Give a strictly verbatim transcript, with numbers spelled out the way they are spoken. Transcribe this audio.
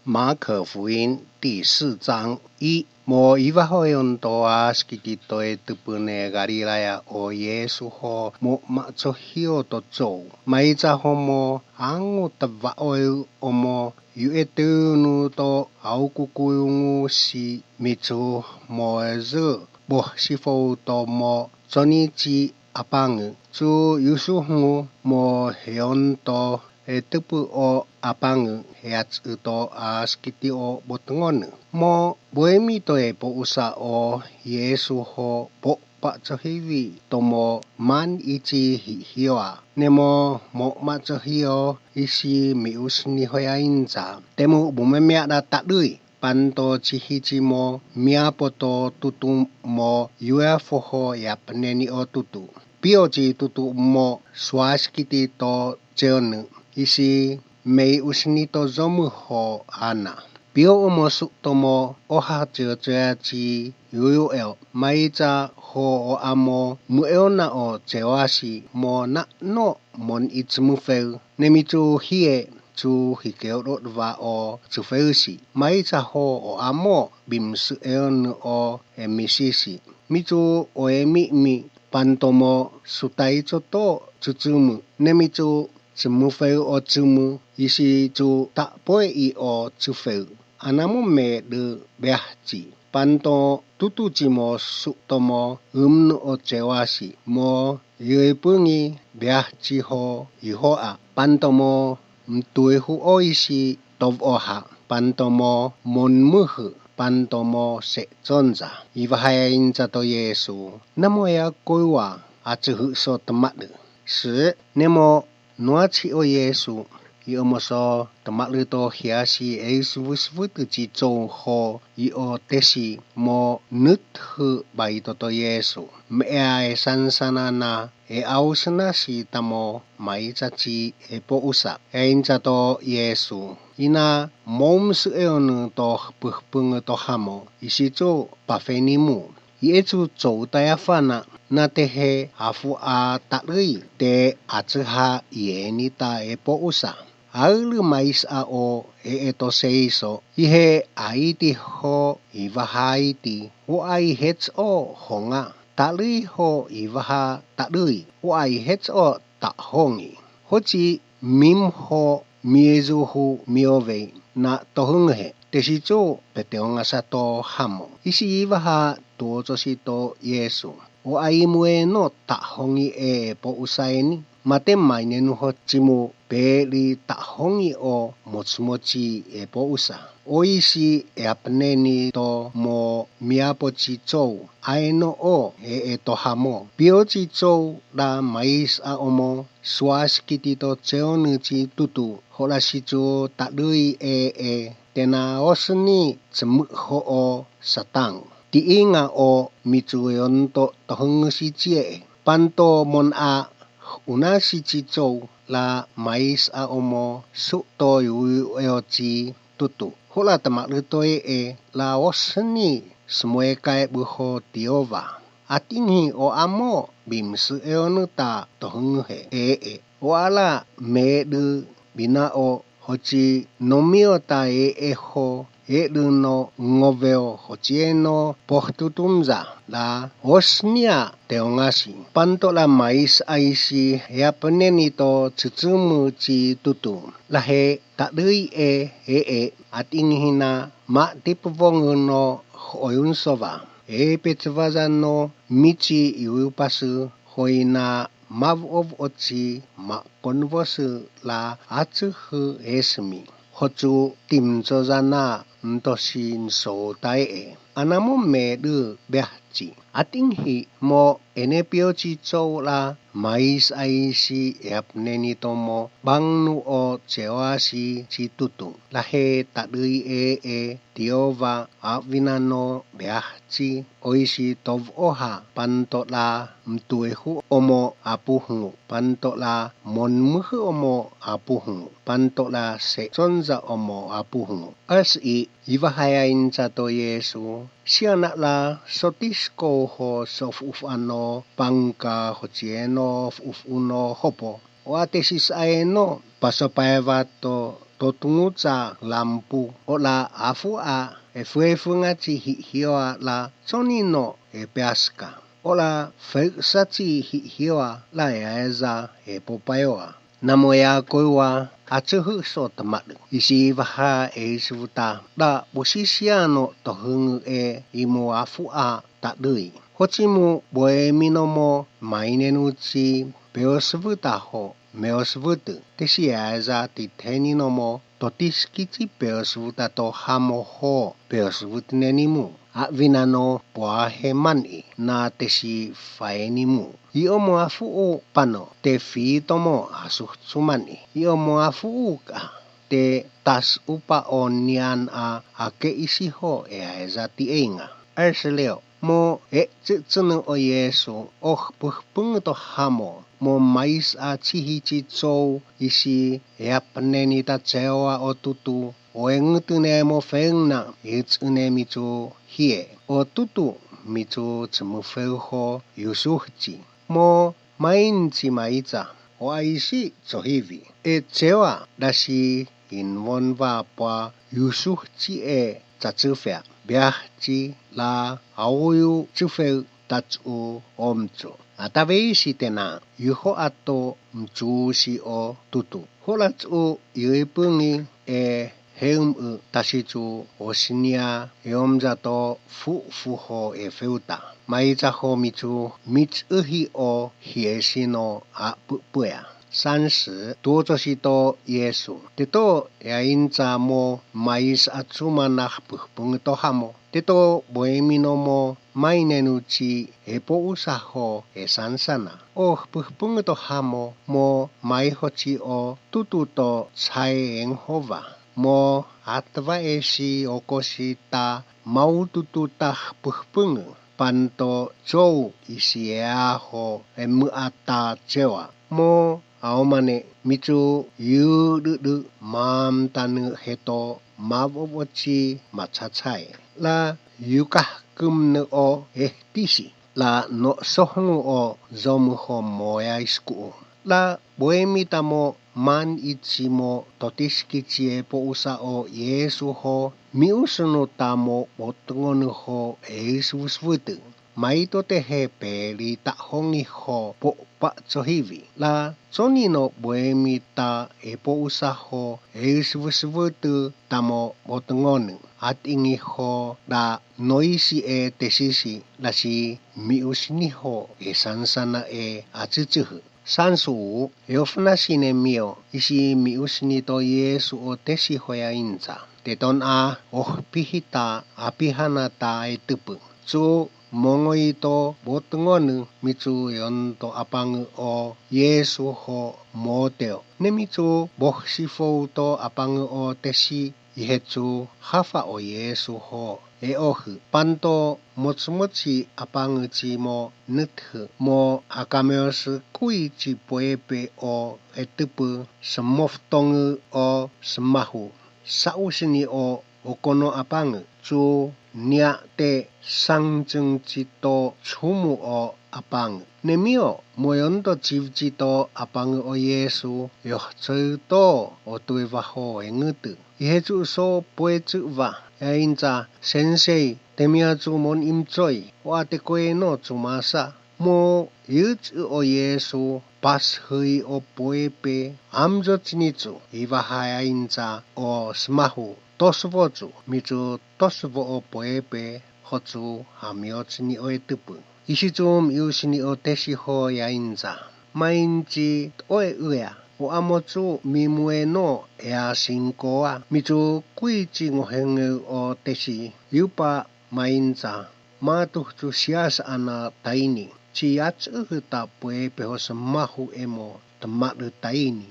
马可福音第四章一。Mo iba hao i honto, askiti to i tupunen Galilaya, o Yiesu hu mo'ma'chåhio to chou. Maicha hao mo ångu ta va'oyu, o mo yu eteunu to aukukuyungu si Michu mo Yu, boh si Fou to mo Chonichi Apangu. Chu yu suhungu mo i honto i tupu o Apangu, i ach'u to askiti o botngon-hu. Mo buemi to i po'usa, o Yiesu hu po'pa'chåhivi to mo man i chi hihiwa. Nai mo mo'ma'chåhio i si mi'usni hao i aincha. Temu bumeme' na ta'lui. Panto chi hichi mo miapo to tutu mo yu eafoho i apneni o tutu. Pio chi tutu mo suaskiti to che'on-hu, i si mi'usni to yomu ho ana. Pio o mo su'to mo oha che'cho'-ña chi yuyu'eo, maicha ho o åmo mu'eona o che'cho' asi mo na'no' mon i chumufeu. Nai Michu hie chu hikeo'lo' va o chufehusi. Maicha ho o åmo bimsu'eon-hu o emisisi. Michu o emi'mi, panto mo sutaicho to chuchumu. Nai Michu chumufeu o chumu, i si chu ta'po'i o chufeu. Anai mo me'du biahi. Panto tutu chi mo su'to mo umnu o che'cho' asi mo yu i pungi biahi ho i ho'a. Panto mo mutuehu o i si tobo'oha. Panto mo monmuhu. Panto mo se'chonsa. Iba ha' i aincha to Yiesu. Nai mo i akoua, achu hu'so ta ma'lu. Si, nai mo nuachi o Yiesu, i omoso ta ma'lu to hiasi i sufusufutu chi chou ho i otesi mo nuthu bai to to Yiesu. Me'ea i sansanan na i aosna si ta mo maicha chi i po'usa. I aincha to Yiesu. Ina mo umsu'eon-hu to puhpunghu to hamo, i si chu pafeni-mu. I eyu chou ta i afana', na te he afu a ta'lui, te achu ha' i eni ta i po'usa. Aulu maisa o e e to seiso, i he aiti ho i baha aiti, o ai hecho' honga. Ta'lui ho i baha ta'lui, o ai hecho' ta'hongi. Hochi mimho' mieyu hu miove na tohunguhe. Tesi chu peteongasa to hamo. I si i baha tuochosi to Yiesu. O ai mueno ta'hongi e po'usa eni. Mate mañeñu hochi mo peli ta'hongi o mochimochi e po'usa. O i si i apneni to mo miapo chi chou, aeno o e e to hamo. Pio chi chou la maisa o mo suaskiti to che'on-hu chi tutu, hola si chu ta'lui e e, te na'osni chumu'ho o satang. Ti inga o michu i honto tohungusi chi e e. Panto mon a unasi chi chou la maisa o mo su'to i yuyu'eo chi tutu. Hola ta ma'lu to e e, la osni sumueka i buho ti oba. Atinghi o åmo bimsu'eon-hu ta tohunguhe e e. O ala me'du binao hochi no mio ta e e ho, e'lu no ngoveo hochi eno pohtutumya la osni a teongasi. Panto la maisa i si i apneni to chuchumu chi tutu. La he ta'lui e e, atinghi na ma'tipuvong-hu no hoyun soba. E pechuvayan no michi i upasu hoina mabu'obu'ochi makonvosu la achu hu esmi. Hochu timchoyan na entonses ensou ta e e. Anai mo me'du biahi. Atinghi mo ene pio chi chou la maisa i si i apneni to mo bangnu o che'cho' asi chi tutu. La he ta'lui e e ti oba, avinan no biahi, o i si tobo'oha, panto la mutuehu o mo apuhungu, panto la monmuhu o mo apuhungu, panto la se'chonsa o mo apuhungu. Asi i, i baha i aincha to Yiesu, siha na'la sotiskåo ho so'ufa'an no pångka hochi eno fu'ufu'u no hopo. O atesisai eno, pasopaewa to totungucha lampu, o la afu'a efuefungachi hihio'a la chonino epeaska. O la feu'sachi hihio'a la e'aeya epopaeo'a. Na'mua' koiwa achihihso tamaddu. I si Vaha Eisufuta, la busisiano tohungok i mo afu'a tåddui. Hochi mo buemi no mo mainen uchi peosufuta ho meosufutu. Tesi e'aeya ti teni no mo totiskichi peosufuta to hamo ho peosufutu neni mu. Avinano puahe man'i na tesi faeni mu. Iho mo afu'u pano, te fito mo asuhchu man'i. Iho mo afu'u ka, te tasupa o nian a ake'isi ho e'aeya ti eiinga. Arse leo, mo e'chu'chunu' o Yesu, o puhpungu to hamo, mo maisa chihi chi chou i si eapneni ta chewa o tutu, o engutu ne mo fengna, i chu'une michu hie, o tutu michu chumufeho i usuhchi. Mo main chi maicha, o aisi chohivi. E chewa dasi inwonva pua i usuhchi e chachufea. Biahi la aoyu chufeu ta chu omchu. Atave i si tena, i hu ato mchusi o tutu. Hu la chu i pungi e heum'u tasi chu o siña e omyato fufuho e feuta. Maicha ho michu michuhi o hiesi no apupua. Sansi, tuocho si to Yesu. Teto e'aincha mo maisa achuman na puhpungu to hamo. Teto buemi no mo mainen uchi epo'usa ho esansana. O puhpungu to hamo mo maihochi o tutu to chae enhoba. Mo atvaesi okosi ta maututu ta puhpungu. Panto chou i si eaho emu'ata chewa. Mo aomane michu yududu mamtanu heto mavovochi machachai. La yukahkumnu o ehtisi. La no'sohongu o yomu ho moya isku'u. La buemi ta mo man ichi mo totiskichi epo'usa o Yesu ho miusunu ta mo botongonu ho eisufusufutu. Maito tehe peli ta hongi ho po'pa chohivi. La chonino buemi ta epo'usa ho eisufusufutu ta mo botongonu. Atingi ho la noisi e tesisi, la si miusini ho esansana e achuchuhu. Sansu, eofnasi ne mio, i si miusini to Yesu o tesi ho e'aincha. Teton a ohpihita apihana ta etupu. Chu mongoito botongonu michu eonto apangu o Yesu ho moteo. Ne michu bohsifou to apangu o tesi i hechu hafa o Yesu ho e'ohu. Panto mochomochi apangu chi mo nuthu mo akameos kuichi puepe o etupu sumoftongu o sumahu. Sa'usini o okono apangu, chu nia'te sangchungchi to chumu o apangu. Ne mio, mo'yon to chiuchi to apangu o Yesu, yohchou to o tuevaho engutu. I hechu'uso puechu'va, e'aincha, Sensei, temiachu mon imchoi, o ate kueno chumasa. Mo yuchi o Yesu, pashui o puepe, amyochini chu, i baha e'aincha o sumahu, tosobo chu, michu tosobo o puepe, hochu amyochini o etupu. I si chu miusini o tesi ho e'aincha. Main chi to'e uea, o amochu mimueno ea singkoa, michu kuichi ngohengeu o tesi, yupa main cha, matuchu sias ana taini, chi achuhu ta puepe ho sumahu emo tamadu taini.